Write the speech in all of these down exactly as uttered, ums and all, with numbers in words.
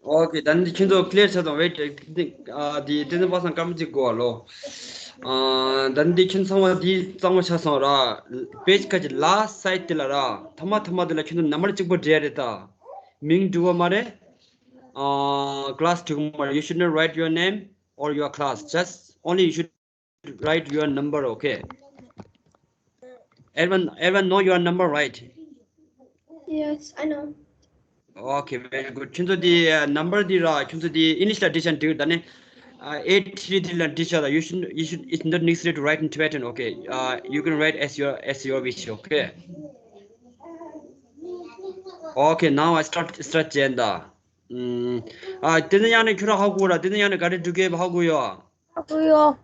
ཨོ་ཁེ། ད་ནི་ཁྱོད་ཚོ་ཀི་ལི་ཡར་ཆགས་སོང་། ཝེ་ཊི། ཨ། དེ་བསྟན་འཛིན་པ་སངས་སྐར་མ་གཅིག་དགོས་པ་ལོ། ཨ། ད་ནི་ཁྱོད་ཚང་མ་དེ་གཙང་མ་ཆགས་སོང་ར། པེ་ཇི་ཁ་ཅིག་ལ་སི་ཊི་སའིཌ་དེ་ལ་ར། ཐ་མ་ཐ་མ་དེ་ལ་ཁྱོད་ཚོ་ནམ་བར་གཅིག་པོ་འབྲི་ཡ་རེད་ད། མིང་འབྲི་དགོས་མ་རེད། ཨ། ཀི་ལ་སི་འབྲི་དགོས་མ་རེད། You should not write your name or your class. Just only you should write your number, okay? Everyone, everyone know your number, right? Yes, I know. Okay, very good. ཁྱོད་ཚོ་དེ་ནམ་བར་དེ་ར། ཁྱོད་ཚོ་དེ་ཨིང་ལིཤ་ལ་འབྲི་ཤག་འབྲི། ད་ནི་ཨེ་ཐི་རི་དེ་ལ་འབྲི་ཤག་ད། You should, you should, it's not necessary to write in Tibetan, okay? Uh, you can write as your, as your wish, okay? Okay, now I start, start བྱས་ད། ཨ། དེ་ནས་ཡང་ནས་ཁྱོད་རང་ཧ་གོ་ར། དེ་ནས་ཡང་ནས་ག་རེ་འབྲི་དགོས་ཧ་གོ་ཡོད། ཧ་གོ་ཡོད།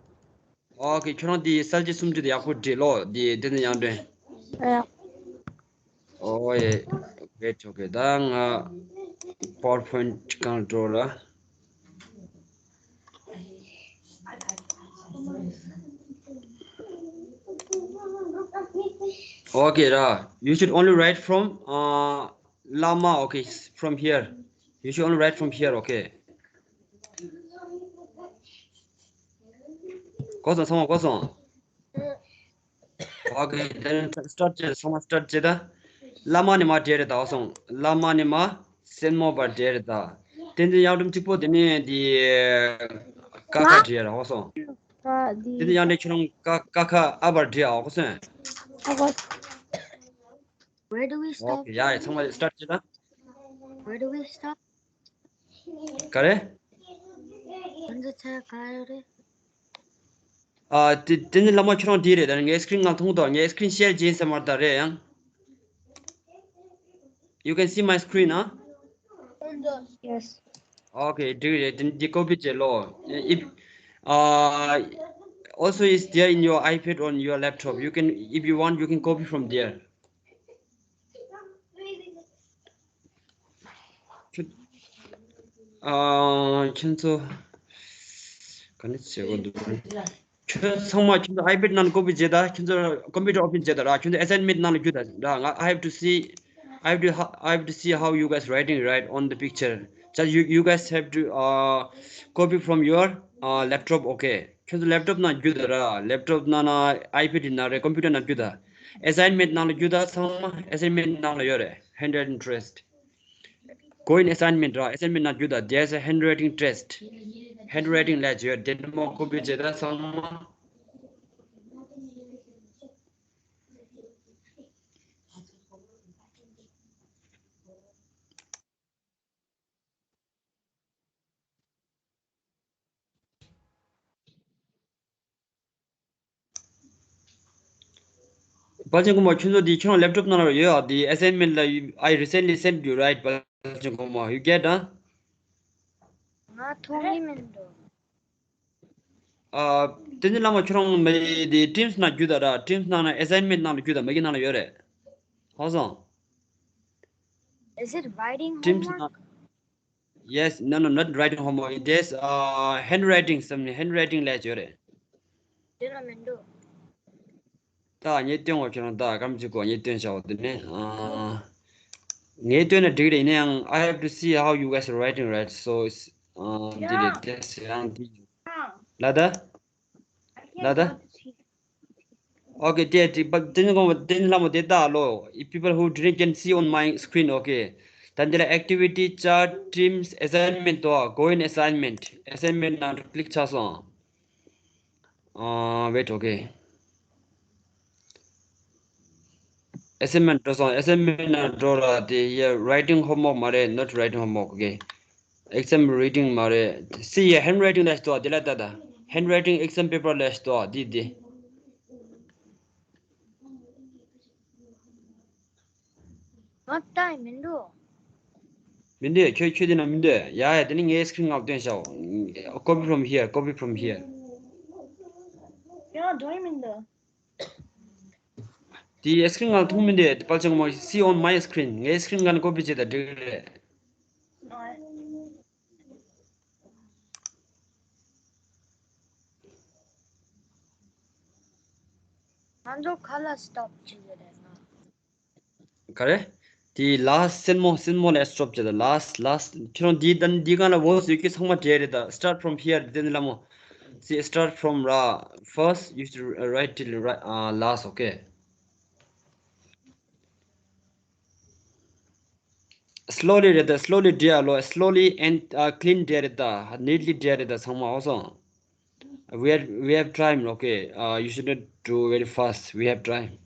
ཨོ་ཁེ། ཁྱོད་རང་དེ་གསལ་བྱེད་སུམ་ཅུ་དེ་ཡག་པོ་བྲིས་ལོ། དེ་དེ་ནས་ཡང་འདྲེན། ཨ། ཨོ་ཡེ། ཝེ་ཊི། ཨོ་ཁེ། ད་ང་པ་ཝར་པོ་ཡིན་ཊི་གང་འགྲོ་ལ། ཨོ་ཁེ་ར། You should only write from, uh, ལ་མ། Okay, from here. You should only write from here, okay? གོ་སོང་། ཚང་མ་གོ་སོང་། Okay, then start བྱེད། ཚང་མ་start བྱེད་ད། ལ་མ་ནས་མར་བྲིས་རེད་ད། གོ་སོང་། ལ་མ་ནས་མར་སེན་མོ་བར་བྲིས་རེད་ད། བསྟན་འཛིན་གཡང་འབྲུམ་གཅིག་པོ་དེ་ནས་དེ་ཀ་ཁ་བྲིས་ར། གོ་སོང་། ཨ། དེ། བསྟན་འཛིན་གཡང་འབྲུམ་ཁྱོད་རང་ཀ་ཀ་ཁ་ཨ་བར་བྲིས་ཨ། གོ་སོང་། ཨ་གོ། Where do we stop? Okay, ཡ་ཡ། ཚང་མ་start བྱེད་ད། Where do we stop? ག་རེ། ང་ཚོ་ཚར་ག་རེ་རེད། ཨ། དེ་དེ་ནི་བླ་མ་ཁྱོད་རང་དེ་རེད། ད་ངའི་screen ནང་མཐོང་དང་། ངའི་screen share བྱེད་ཟེར་མར་ད་རེད་ཡང་། You can see my screen, huh? Yes. Okay, འགྲིག་རེད། དེ་འདི་copy བྱེད་ལོ། If, uh, also is there in your iPad on your laptop. You can, if you want, you can copy from there. ཁྱོད། ཨ། ཁྱོད་ཚོ་ག་ནས་བྱེད་དགོས་འདུག་ཁྱོད་ཚང་མ་ཁྱོད་ཚོ་iPad ནང་copy བྱེད་ད། ཁྱོད་ཚོ་computer open བྱེད་ད་ར། ཁྱོད་ཚོ་assignment ནང་ལ་བརྒྱུད་ད་ར། ང་། I have to see, I have to, I have to see how you guys writing right on the picture. Just you, you guys have to, uh, copy from your, uh, laptop, okay? ཁྱོད་ཚོ་laptop ནང་བརྒྱུད་ད་ར། laptop ནང་ན་iPad ནང་རེད། computer ནང་བརྒྱུད་ད། assignment ནང་ལ་བརྒྱུད་ད། ཚང་མ་assignment ནང་ལ་ཡོད་རེད། Handwriting test. Go in assignment ར། assignment ནང་བརྒྱུད་ད། There's a handwriting test. Handwriting ལབ་ཡོད། དེ་ནི་མོ་copy བྱེད་ད་ཚང་མ། དཔལ་ཆེན་སྒོ་མོ། ཁྱོད་ཚོ་འདི་ཁྱོད་རང་laptop ནང་ལ་ཡོད་ཨ། འདི་assignment ལ། I recently sent you, right? དཔལ་ཆེན་སྒོ་མོ། You get, huh? ང་མཐོང་གི་མི་འདུག་ཨ། དེ་ནི་བླ་མ་ཁྱོད་རང་མེད་དེ་Teams ནང་བརྒྱུད་ད་ར། Teams ནང་ན་assignment ནང་ལ་བརྒྱུད་ད། མ་གི་ནང་ལ་ཡོད་རེད། ཧ་སོང་། Is it writing Teams homework? ནང་། Yes, no, no, not writing homework. It is, uh, handwriting. Some handwriting ལབ་ཡོད་རེད། དེ་ལ་མི་འདུག་ད་ངས་སྟོན་གོ། ཁྱོད་རང་ད་སྐར་མ་གཅིག་གོ། ངས་སྟོན་བྱའོ། དེ་ནས། ཨ། ངས་སྟོན་ན་འགྲིག་རེད། ཡིན་ན་ཡང་I have to see how you guys are writing, right? So, uh, འདི་རེད། དེ་ཟེར་ཡང་འདི། ལ་ད། ལ་ད། Okay, དེ་དེ་དེ་ནི་གོང་དེ་ནི་བླ་མ་དེ་ལྟ་ལོ། If people who didn't can see on my screen, okay. ད་འདི་ལ་activity chart, Teams, assignment དོ། Go in assignment. Assignment ནང་click ཆགས་སོང་། ཨ། Wait, okay. Assignment འགྲོ་སོང་། assignment ནང་འགྲོ་ར། དེ་ཡ་writing homework མ་རེད། Not writing homework, okay. Exam reading མ་རེད། See here, handwriting ལབ་ཡོད་དོ། དེ་ལ་ལྟ་ད། Handwriting exam paper ལབ་ཡོད་དོ། དེ་དེ། ང་ལྟ་ཡི་མི་འདུག་མི་འདུག་ཁྱོད་ཁྱོད་དེ་ན་མི་འདུག་ཡ་ཡ། དེ་ནི་ངའི་screen ནང་སྟོན་བྱའོ། Copy from here, copy from here. ཡང་འགྲོ་ཡི་མི་འདུག་དེ་screen ནང་མཐོང་མི་འདུག་དཔལ་ཆེན་སྒོ་མོ། See on my screen. ངའི་screen ནང་copy བྱེད་ད་འགྲིག་རེད། ང་ཚོ་ག་ལ་stop བྱེད་ཀྱི་རེད་ན། ག་རེ། དེ་last སེན་མོ་སེན་མོ་ལ་stop བྱེད་ད། Last last ཁྱེད་རང་འདི་ད་འདི་གང་ལ་voice ཡོད་ཀྱི་ཚང་མ་བྲིས་རེད་ད། Start from here དེ་ནི་ལ་མོ། See, start from ra. First you should write till right, uh, last, okay? Slowly རེད་ད། Slowly བྲིས་ཨ་ལོ། Slowly and, uh, clean བྲིས་རེད་ད། Neatly བྲིས་རེད་ད་ཚང་མ། ཨོ་སོང་། We have, we have time, okay. Uh, you should not do very fast. We have time.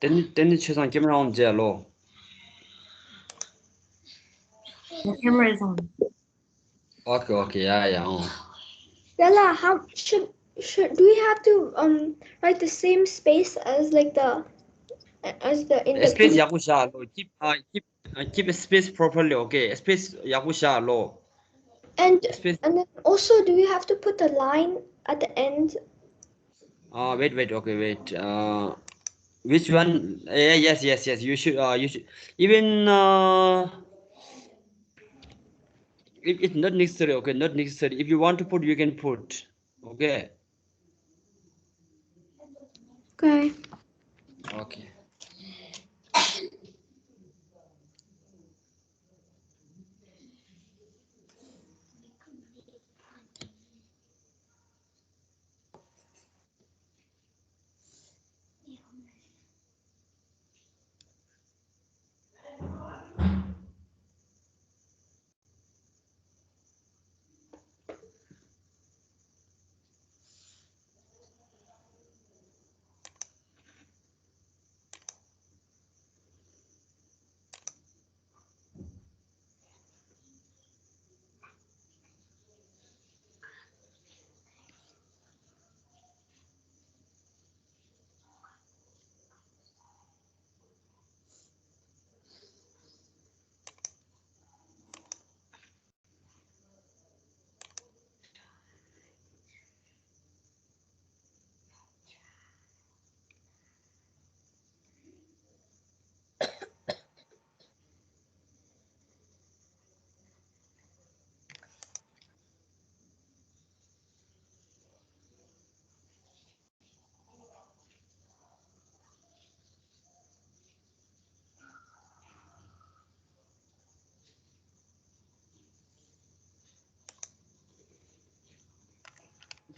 དེ་ནི་དེ་ནི་ཆོས་སང་ཀེམ་ར་ཨོན་བྱས་ལོ། The camera is on. Okay, okay, yeah, yeah. Oh. Lala, how should should do we have to um write the same space as like the as the in the space ཡག་པོ་བཞག་ལོ། Keep, uh, keep, uh, keep a space properly, okay? Space ཡག་པོ་བཞག་ལོ། And space. And then also, do we have to put a line at the end? Uh, wait, wait, okay, wait. Uh, which one? Yeah, yes, yes, yes. You should, uh, you should, even, uh, it, it's not necessary, okay, not necessary. If you want to put, you can put, okay? Okay. Okay.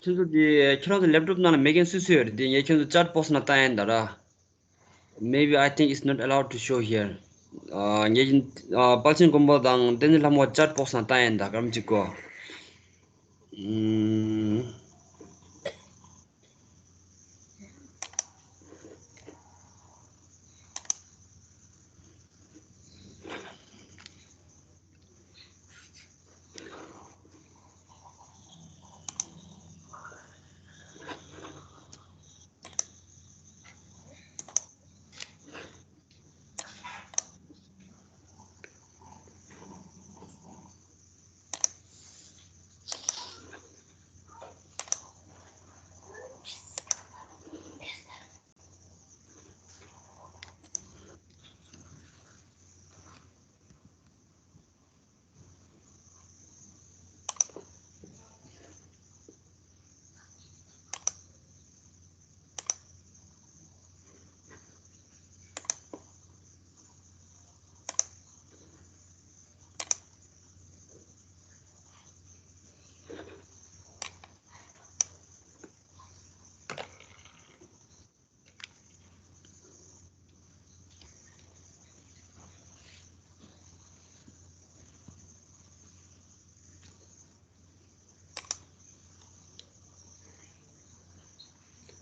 ཁྱོད་ཚོ་དེ་ཁྱེད་རང་ཚོ་ལེབ་ཊོབ་ནང་ལ་མེད་མཁན་སུ་སུ་ཡོད་རེད། དེ་ངས་ཁྱོད་ཚོ་ཅེཊ་བོག་སི་ནང་བཏང་ཡིན་ད་ར། Maybe I think it's not allowed to show here. ཨ། ངས་ཨ། དཔལ་ཆེན་མགོན་པོ་དང་བསྟན་འཛིན་ལྷ་མོ་ཅེཊ་བོག་སི་ནང་བཏང་ཡིན་ད་སྐར་མ་གཅིག་གོ། ཨུམ།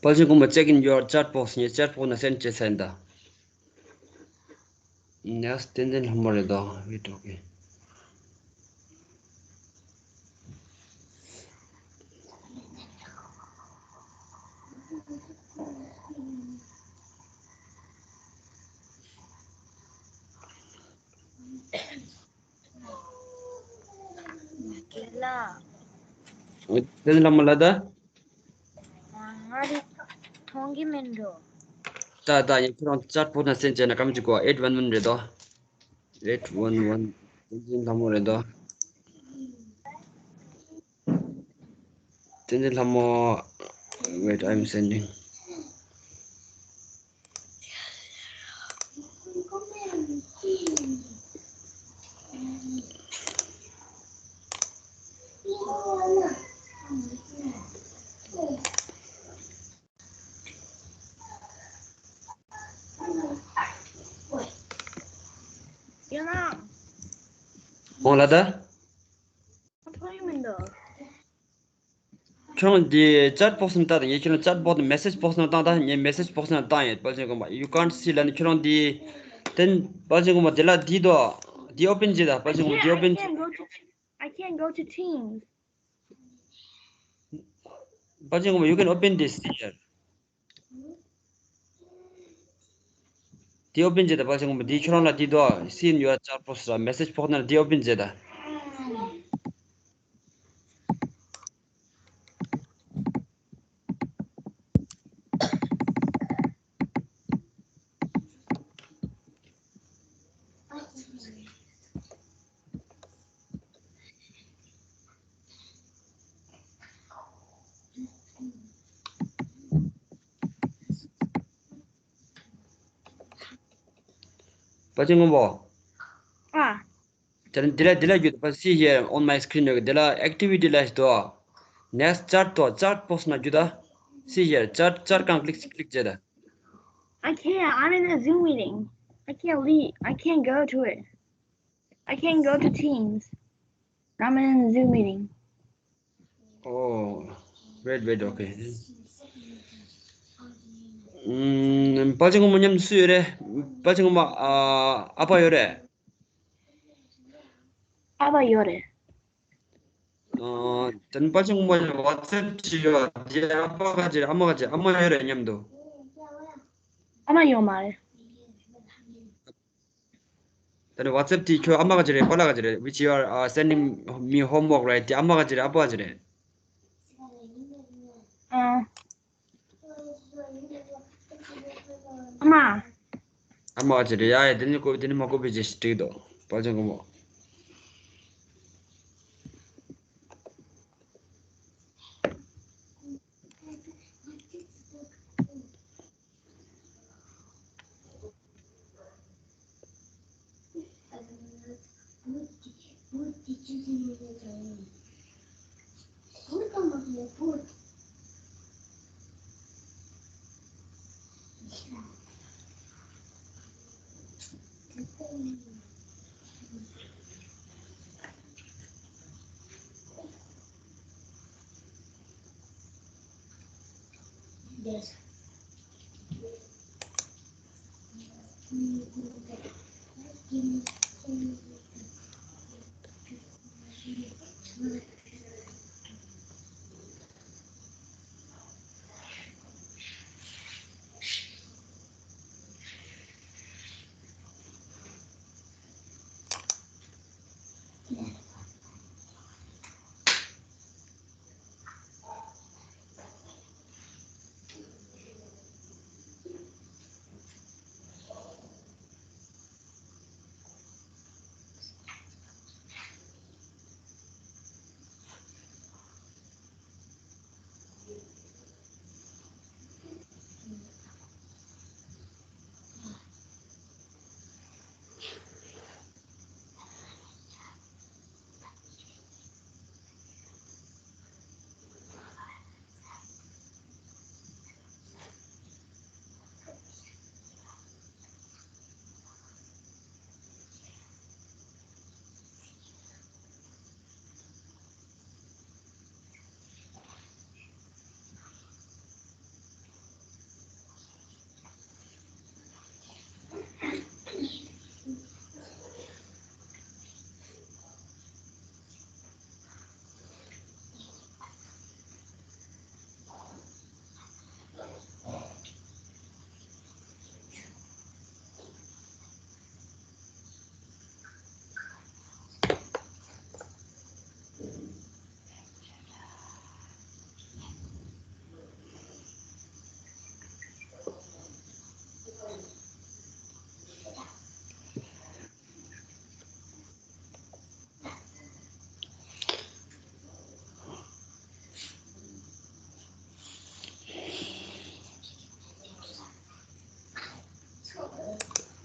དཔལ་ཆེན་གོང་མ། Check in your chat box. ངས་chat box ནང་send བྱས་ཚར་ཡིན་ད། Next བསྟན་འཛིན་ལྷ་མོ་རེད་དོ། Wait, okay. ལ། བསྟན་འཛིན་ལྷ་མོ་ལ་ད། ང་རེ་མཐོང་གི་མིན་འགྲོ། ད་ད་ཡིན། ཁྱོད་རང་chat box ནང་send བྱས་ན་ཀམ་ཅིག་གོ། eight one one རེད་དོ། eight one one བསྟན་འཛིན་ལྷ་མོ་རེད་དོ། བསྟན་འཛིན་ལྷ་མོ། Wait, I'm sending. ཡོད་ན། ཁོང་ལ་ད། ཐོན་མི་འདུག་ཁྱོད་རང་འདི་chat box ནང་བཏང་དང་། ངས་ཁྱོད་རང་chat box དང་message box ནང་བཏང་དང་། ངས་message box ནང་བཏང་ཡིན། དཔལ་ཆེན་གོང་མ། You can't see ལབ་ནི་ཁྱོད་རང་འདི། དེ་དཔལ་ཆེན་གོང་མ། དེ་ལ་འདི་དོ། འདི་open བྱེད་དང་། དཔལ་ཆེན་གོང་མ། འདི་open བྱེད། I can't go to Teams. དཔལ་ཆེན་གོང་མ། You can open this here. འདི་open བྱེད་དང་། དཔལ་ཆེན་གོང་མ། འདི་ཁྱོད་རང་ལ་འདི་དོ། See in your chat box ལ་message box ནང་འདི་open བྱེད་དང་། དཔལ་ཆེན་གོང་མ། ཨ། དེ་ལ་འདི་ལ་འདི་ལ་རྒྱུ་ད། See here on my screen ཡོད། དེ་ལ་activity ལ་ཞིག་དོ། Next chat དོ། Chat box ནང་རྒྱུ་ད། See here, chat, chat གང་click click བྱེད་ད། I can't. I'm in a Zoom meeting. I can't leave. I can't go to it. I can't go to Teams. I'm in a Zoom meeting. Oh, wait, wait, okay. ཨུམ། དཔལ་ཆེན་གོང་མ་མཉམ་དུ་སུ་ཡོད་རེད། དཔལ་ཆེན་གོང་མ། ཨ། ཨ་ཕ་ཡོད་རེད། ཨ་ཕ་ཡོད་རེད། ཨ། དེ་ནས་དཔལ་ཆེན་གོང་མ་WhatsApp བྱས་ཡོད། དེ་ཨ་ཕ་ག་ཅིག་རེད། ཨ་མ་ག་ཅིག་ཨ་མ་ཡོད་རེད་མཉམ་དུ། ཨ་མ་ཡོད་མ་རེད། དེ་ནས་WhatsApp དེ་ཁྱོད་ཨ་མ་ག་ཅིག་རེད། པཱ་ལགས་ག་ཅིག་རེད། Which you are, uh, sending me homework, right? དེ་ཨ་མ་ག་ཅིག་རེད། ཨ་ཕ་ག་ཅིག་རེད། ཨ། ཨ་མ། ཨ་མ་ག་ཅིག་རེད། ཡ་ཡ། དེ་ནས་ཀོ་པི། དེ་ནས་མ་ཀོ་པི་བྱས་ཤིག་འགྲིག་འདུག་དཔལ་ཆེན་གོང་མ།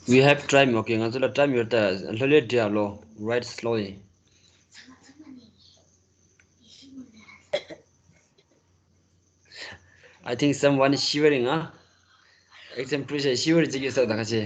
We have time, okay. ང་ཚོ་ལ་time ཡོད་ད། སློབ་ལས་བྲིས་ཨ་ལོ། Write slowly. I think someone is shivering, huh? Exam pressure shiver བྱེད་ཀྱི་ས་ད་ཁ་ཆེ།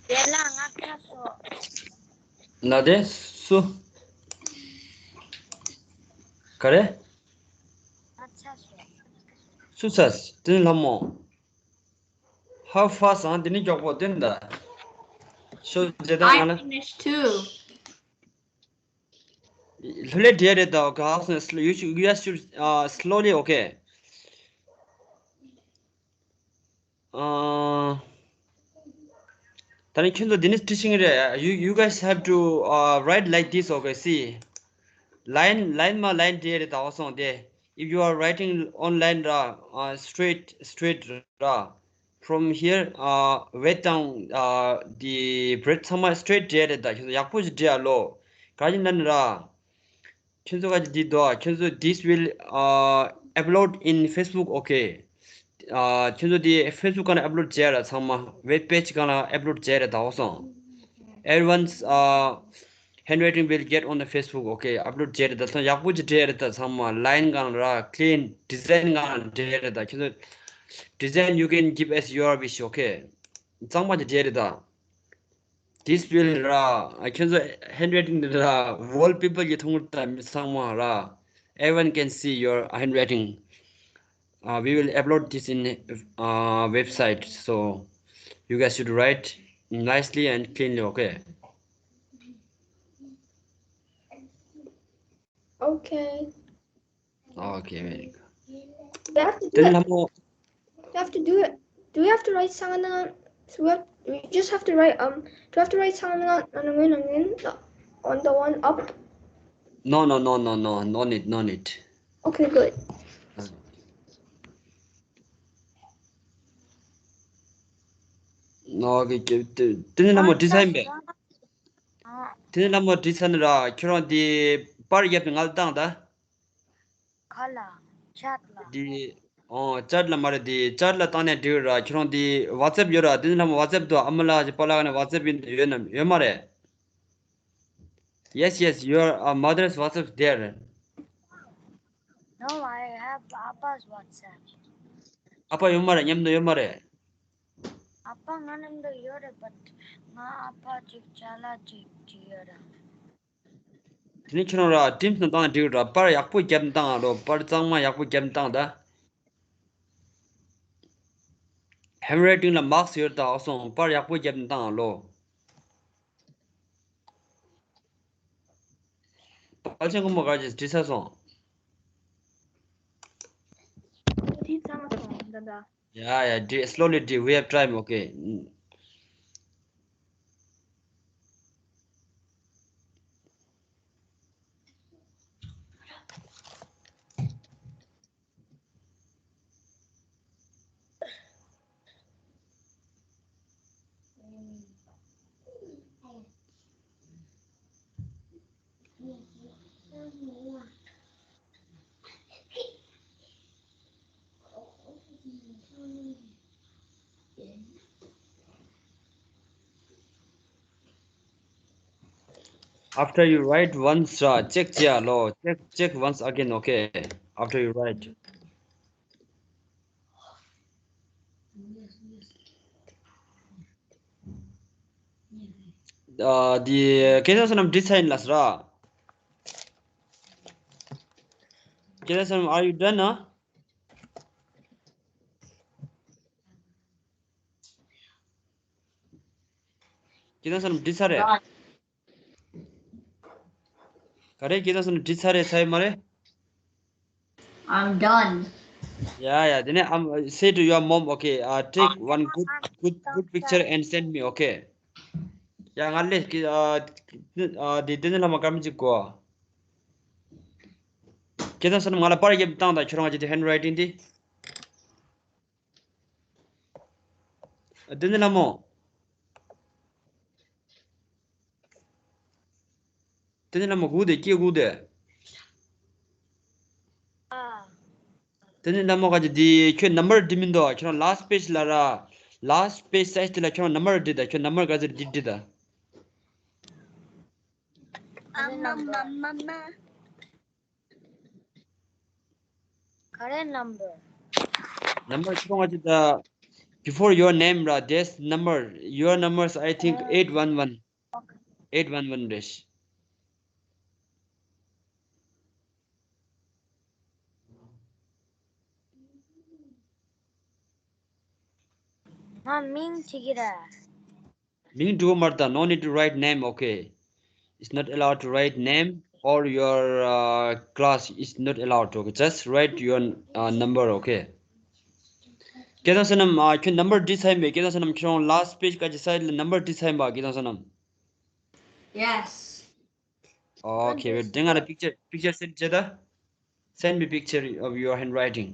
དེ་ལ་ང་ཁ་སོ། ན་དེ་སུ། ག་རེ། ང་ཚ་སོ། སུ་ཚ་སི་དེ་ནི་ལྷ་མོ། How fast, ཨང་། དེ་ནི་མགྱོགས་པོ་དེ་འདྲ། ཤོ་ཇེ་དང་ང་ལ། I finished too. སློབ་ལས་བྲིས་རེད་ད། Okay, how soon? You should, you guys should, uh, slowly, okay. Uh, ད་ནི་ཁྱོད་ཚོ་འདི་ནི་བྲིས་ཤིང་རེད། You, you guys have to, uh, write like this, okay? See. Line, line མ་line བྲིས་རེད་ད། འོ་སོང་དེ། If you are writing on line ར། Uh, straight, straight ར། From here, uh, weight དང་། Uh, the breadth ཚང་མ་straight བྲིས་རེད་ད། ཁྱོད་ཚོ་ཡག་པོ་ཞིག་བྲིས་ཨ་ལོ། ག་ཡིན་ན་ནི་ར། ཁྱོད་ཚོ་ག་ཅི་འདི་དོ། ཁྱོད་ཚོ་this will, uh, upload in Facebook, okay. Uh, ཁྱོད་ཚོ་འདི་Facebook སྒང་ལ་upload བྱས་ར། ཚང་མ་web page སྒང་ལ་upload བྱས་ར་ད། འོ་སོང་། Everyone's, uh, handwriting will get on the Facebook, okay. Upload བྱས་ར་ད། ཚང་ཡག་པོ་ཅིག་བྲིས་ར་ད། ཚང་མ་line སྒང་ལ་ར། Clean design སྒང་ལ་བྲིས་ར་ད། ཁྱོད་ཚོ་design you can give as your wish, okay. གཙང་མ་ཅིག་བྲིས་ར་ད། This will ར། ཁྱོད་ཚོ་handwriting འདི་ར། World people གི་མཐོང་གི་ད། མི་ཚང་མ་ར། Everyone can see your handwriting. Uh, we will upload this in, uh, website, so you guys should write nicely and cleanly, okay? Okay. Okay, very good. Do you have to do དེ་ནི་ལྷ་མོ། Do you have to do it? Do we have to write Sangana? So we, have, we just have to write, um, do we have to write Sangana on the win on the, on the one up? No, no, no, no, no, no need, no need. Okay, good. Okay, དེ་ནི་ལྷ་མོ་བྲིས་ཚར་ཡིན་པས། དེ་ནི་ལྷ་མོ་བྲིས་ཚར་ནི་ར། ཁྱོད་རང་དེ་པར་བརྒྱབ་ནས་ང་ལ་བཏང་ད། ག་ལ། chat ལ། འདི། ཨོ། chat ལ་མ་རེད། འདི་chat ལ་བཏང་ནས་འགྲིག་ར། ཁྱོད་རང་འདི་WhatsApp ཡོད་ར། དེ་ནི་ལྷ་མོ་WhatsApp དུ། ཨ་མ་ལགས་ཀྱི་པཱ་ལགས་ནས་WhatsApp ཡིན་ཡོད་ནམ་ཡོད་མ་རེད། Yes, yes, your, uh, mother's WhatsApp there. No, I have Appa's WhatsApp. ཨ་ཕ་ཡོད་མ་རེད། མཉམ་དུ་ཡོད་མ་རེད། ཨ་ཕ་ང་མཉམ་དུ་ཡོད་རེད། But ང་ཨ་ཕ་ཅིག་ཅ་ལག་ཅིག་བྲིས་ཡོད་ར། དེ་ནི་ཁྱོད་རང་ར་Teams ནང་བཏང་ནས་འགྲིག་ར། པར་ཡག་པོ་བརྒྱབ་ནས་བཏང་ཨ་ལོ། པར་གཙང་མ་ཡག་པོ་བརྒྱབ་ནས་བཏང་ད། Handwriting ལ་marks ཡོད་ད། འོ་སོང་། པར་ཡག་པོ་བརྒྱབ་ནས་བཏང་ཨ་ལོ། དཔལ་ཆེན་སྐུ་ངོ་ག་ཅི་བྲིས་ཚར་སོང་། བྲིས་ཚར་སོང་ད་ད། Yeah, yeah, do it slowly, do it. We have time, okay. After you write once, uh, check བྱས་ལོ། Check, check once again, okay? After you write. Uh, the, ཁྱེད་རང་ཚོ་རྣམས་འབྲི་ཚར་ཡིན་ལགས་སོ། ཁྱེད་རང་ཚོ་རྣམས, are you done, huh? ཁྱེད་རང་ཚོ་རྣམས་འབྲི་ཚར་རེད། ག་རེ། ཁྱེད་རང་ཚོ་རྣམས་འབྲི་ཚར་རེད། ཚར་ཡོད་མ་རེད། I'm done. Yeah, yeah. དེ་ནས, um, say to your mom, okay, uh, take one good, good, good picture and send me, okay? ཡ། ང་ལས་ཀྱི་ཨ་ཨ་དེ་དེ་ནས་ལྷ་མོ་སྐར་མ་གཅིག་གོ། ཁྱེད་རང་ཚོ་རྣམས་ང་ལ་པར་རྒྱབ་བཏང་དང་། ཁྱོད་རང་གི་དེ་ཧེན་རའི་ཊིང་དེ། དེ་ནས་ལྷ་མོ། དེ་ནས་ལྷ་མོ་སྒུག་དེ། ཀྱེ་སྒུག་དེ། དེ་ནས་ལྷ་མོ་ག་ཅི། འདི་ཁྱོད་ནམ་བར་འབྲི་མི་འདུག་ཁྱོད་རང་last page ལ་ར། Last page size དེ་ལ་ཁྱོད་རང་ནམ་བར་འབྲི་དང་། ཁྱོད་ནམ་བར་ག་ཚོད་འདི་འབྲི་དང་། ཨ་མ་མ་མ་མ། ག་རེ་number? Number ཁྱོད་རང་ག་ཅི་ད། Before your name ར། There's number. Your numbers, I think, eight one one. Eight one one རེད། ང་མིང་བྲིས་ཀྱི་རེད། མིང་འབྲི་དགོས་མ་རེད་ད། No need to write name, okay? It's not allowed to write name or your, uh, class. It's not allowed, okay? Just write your, uh, number, okay? སྐལ་བཟང་བསོད་ནམས། ཨ། ཁྱོད་number འབྲི་ཚར་ཡིན་པས། སྐལ་བཟང་བསོད་ནམས། ཁྱོད་རང་last page ག་ཅི་side ལ་number འབྲི་ཚར་ཡིན་པ། སྐལ་བཟང་བསོད་ནམས། Yes. Okay, wait. དེ་ང་ལ་picture, picture send བྱེད་ད། Send me picture of your handwriting.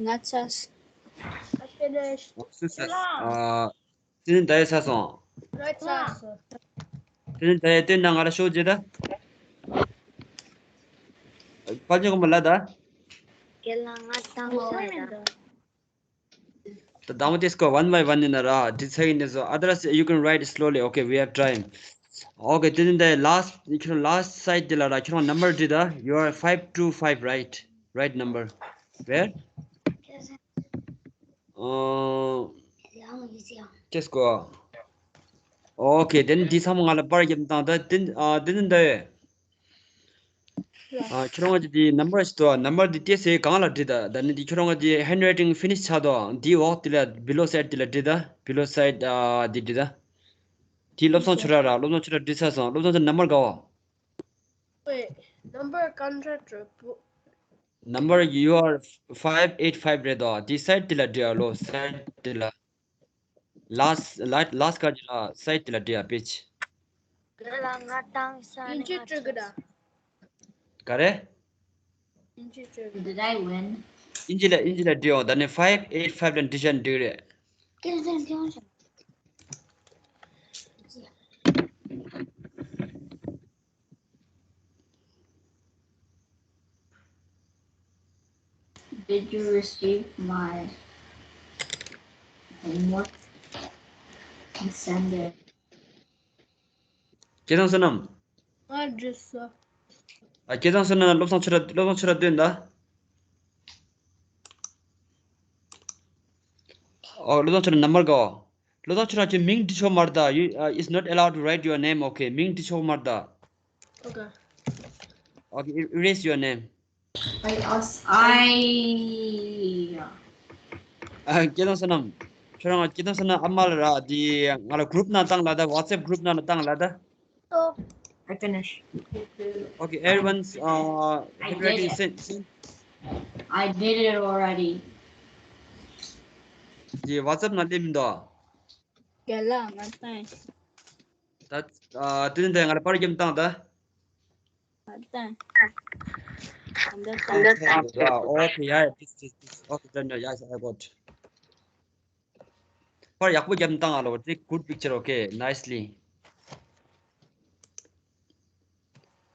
ང་ཚ། ཨ། ཤེས་རེད། ཨོ། སུ་ས། ཨ། དེ་ནི་ད་ཡེ་ཚ་སོང་། ང་ཚ་སོང་། དེ་ནི་ད་ཡེ་སྟོན་ན་ང་ལ་ཤོག་བྱེད་ད། དཔལ་འབྱོར་དགོན་པ་ལ་ད། རྒན་ལགས། ང་བཏང་ས་ཡིན་ད། ད་དང་པོ་དེ་སྐོར་one by one ཡིན་ན་ར། འདི་ཚེ་ཡིན་ནས་བཟོ། Otherwise you can write slowly. Okay, we have time. Okay, དེ་ནི་ད་last, ཁྱོད་last side དེ་ལ་ར། ཁྱོད་རང་number འབྲི་ད། You are five two five, right? Right number. Where? ཨོ། ཅེས་གོ། Okay, དེ་ནི་འདི་ཚང་མ་ང་ལ་པར་རྒྱབ་བཏང་ད། དེ། ཨ། དེ་ནི་ད། ཨ། ཁྱོད་རང་གི་དེ་number ཞིག་འདུག number འདི་ཏོག་ཙམ་གང་ལ་བྲིས་ད། ད་ནི་འདི་ཁྱོད་རང་གི་དེ་handwriting finish ཆགས་འདུག་འདིའི་འོག་དེ་ལ་below side དེ་ལ་བྲིས་ད། Below side, ཨ། འདི་བྲིས་ད། དེ་བློ་བཟང་ཆོས་གྲགས་ར། བློ་བཟང་ཆོས་གྲགས་འབྲི་ཚར་སོང་། བློ་བཟང་ཆོས་གྲགས། number ག་བ། Wait, number contractor. Number you are five eight five རེད་དོ། དེ་side དེ་ལ་བྲིས་ཨ། ལོ། Side དེ་ལ། Last, last, last ག་ཅི་ལ། Side དེ་ལ་བྲིས་ཨ། Page. རྒན་ལགས། ང་བཏང་ས་ཡིན་ན་ཡིན་གཅིག་སྤྲོད་གི་ད། ག་རེ། ཡིན་གཅིག་སྤྲོད་གི། Did I win? དབྱིན་ཇི་ལ། དབྱིན་ཇི་ལ་བྲིས་ཨ། ད་ནི་five eight five ལ་འབྲི་ཤ་འགྲིག་རེད། Did you receive my homework? I send it. སྐལ་བཟང་བསོད་ནམས། ང་འབྲི་སོང་། ཨ། སྐལ་བཟང་བསོད་ནམས། བློ་བཟང་ཆོས་གྲགས། བློ་བཟང་ཆོས་གྲགས་སྟོན་ད། ཨོ། བློ་བཟང་ཆོས་གྲགས་number ག་བ། བློ་བཟང་ཆོས་གྲགས་ཀྱི་མིང་འབྲི་ཆོག་མ་རེད་ད། You, uh, is not allowed to write your name, okay? མིང་འབྲི་ཆོག་མ་རེད་ད། Okay. Okay, e- erase your name. I als- I ཨ། སྐལ་བཟང་བསོད་ནམས། ཁྱོད་རང་སྐལ་བཟང་བསོད་ནམས་ཨ་མ་ལ་ར། དེ་ང་ལ་group ནང་བཏང་ལ་ད། WhatsApp group ནང་ལ་བཏང་ལ་ད། Oh, I finished. Okay, everyone's, uh, I did handwriting it. Sent, sent. I did it already. དེ་WhatsApp ནང་སླེབས་མི་འདུག་རྒན་ལགས། ང་བཏང་། ད། ཨ། དེ་ནི་ད་ང་ལ་པར་རྒྱབ་བཏང་ད། ང་བཏང་། ང་བཏང་། Okay, yeah, yeah, please, please, please. Okay, done, done. Yes, I got. པར་ཡག་པོ་རྒྱབ་བཏང་ཨ་ལོ། Take good picture, okay, nicely.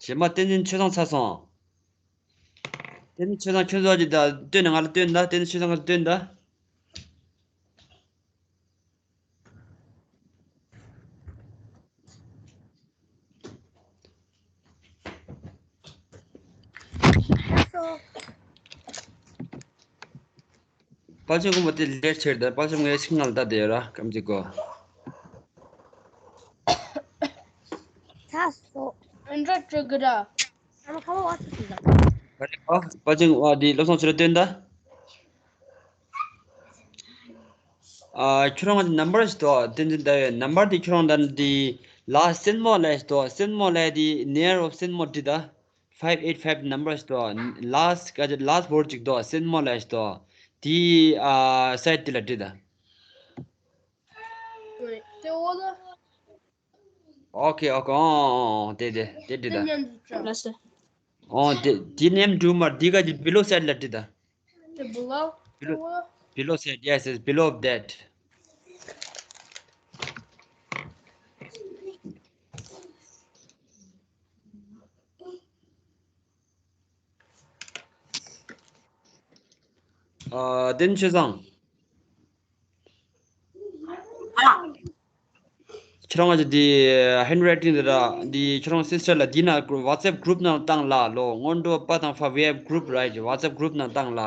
རྗེས་མ་བསྟན་འཛིན་ཆོས་བཟང་ཚར་སོང་། བསྟན་འཛིན་ཆོས་བཟང་ཁྱོད་ཚོ་ཅིག་ད་སྟོན་ནས་ང་ལ་སྟོན་ད། བསྟན་འཛིན་ཆོས་བཟང་ང་ལ་སྟོན་ད། དཔལ་ཆེན་ཀུན་པོ་དེ་ལས་ཆེར་དང་དཔལ་ཆེན་ངའི་ཤིང་ནང་ལ་ལྟ་དེ་ཡོད་ར་ཀམ་ཅིག་གོ། ཚ་སོ། ཨན་ཏྲ་ཅི་གི་ར། ཨ་མ་ཁ་བ་བ་ཚ་ཅི་ཟ། དཔལ་ཆེན་ཨ་དེ་བློ་བཟང་ཆུ་ར་སྟོན་ད། ཨ་ཁྱོད་རང་གི་ནམ་བར་ཞིག་ཏོ་བསྟན་འཛིན་ཟླ་བའི་ནམ་བར་དེ་ཁྱོད་རང་ད་དེ་ལ་སེན་མོ་ལ་ཞིག་ཏོ་སེན་མོ་ལ་དེ་near of སེན་མོ་བྲིས་ད། five eight five number ཞིག་ཏོ། last ག་ཅི་last word ཅིག་ཏོ་སེན་མོ་ལ་ཞིག་ཏོ། དེ་ཨ་side དེ་ལ་བྲིས་ད། དེ་འོ་ལ། Okay okay ཨོ་ཨོ་ཨོ་དེ་དེ་དེ་བྲིས་ད། ལ་སེ། ཨོ་དེ་དེ་name འབྲུ་མར་དེ་ག་ཅི་below side ལ་བྲིས་ད། The below. Below, below side, yes, it's below of that. ཨ་བསྟན་ཆོས་བཟང་། ཁྱེད་རང་གི་དེ་handwriting དེ་ར་དེ་ཁྱེད་རང་sister ལ་དེ་ན་WhatsApp group ནང་བཏང་ལ་ལོ། སྔོན་འགྲོ་པ་དང་ཕ་we have group, right? WhatsApp group ནང་བཏང་ལ།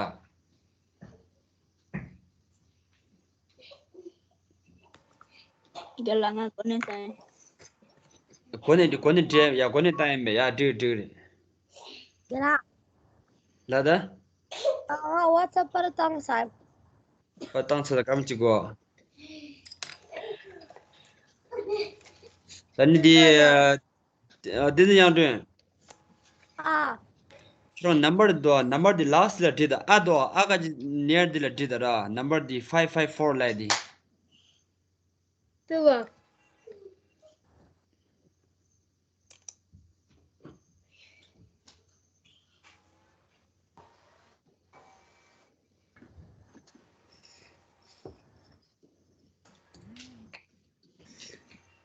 རྒན་ལགས་ང་གོ་གནས་བཏང་ཡིན། གོ་གནས་འདི་གོ་གནས་འདྲེ་ཡ་གོ་གནས་བཏང་ཡིན་པས་ཡ་འགྲིག་འགྲིག་རེད། རྒན་ལགས། ལ་ད། ཨ་WhatsApp པར་བཏང་ས། པར་བཏང་ས་ལ་ཀམ་ཅིག་གོ། ད་ནི་འདི་ཨ་འདི་ནི་དབྱངས་སྒྲོན། ཨ། ཁྱོད་རང་number འདི་འདུག number འདི་last ལ་བྲིས་ད། ཨ་འདུག་ཨ་ག་ཅི་near འདི་ལ་བྲིས་ད་ར། number འདི་five five four ལ་འདི། དེ་ལ།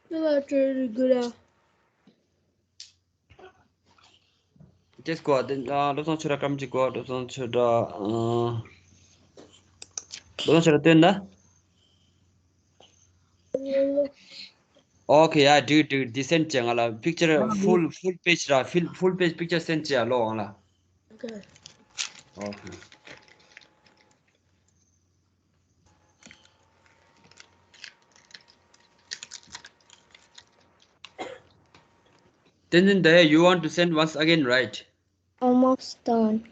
དེ་ལ་བྲིས་དགོས་ར། དེ་སྐོར་དེ་ཨ་བློ་བཟང་ཆོས་གྲགས་ཀམ་ཅིག་གོ། བློ་བཟང་ཆོས་གྲགས་ཨ། བློ་བཟང་ཆོས་གྲགས་སྟོན་ད། Okay ཡ་འགྲིག་འགྲིག་འདི་send བྱས་ང་ལ། picture full full page ར། full full page picture send བྱས་ཡ་ལོ་ང་ལ། Okay. Okay. Tenzin Daya, you want to send once again, right? Almost done.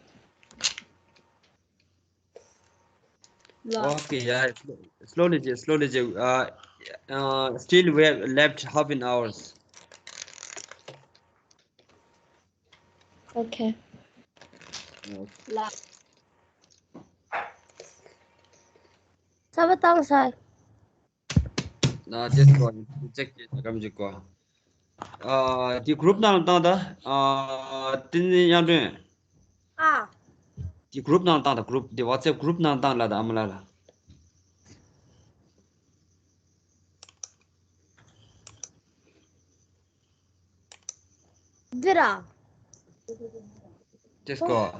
Okay, yeah, slowly, slowly. Uh, uh, still we have left half an hours. Okay. ལ། ཚ་བ་བཏང་ས། ན་དེ་སོ་ཅེག་ཅེག་གམ་ཅིག་གོ། ཨ་དེ་group ནང་བཏང་ད། ཨ་དེ་ནི་དབྱངས་སྒྲོན། ཨ། དེ་group ནང་བཏང་ད། group དེ་WhatsApp group ནང་བཏང་ལ་ད་ཨ་མ་ལ་ལ། འདི་ར། དེ་སྐོར།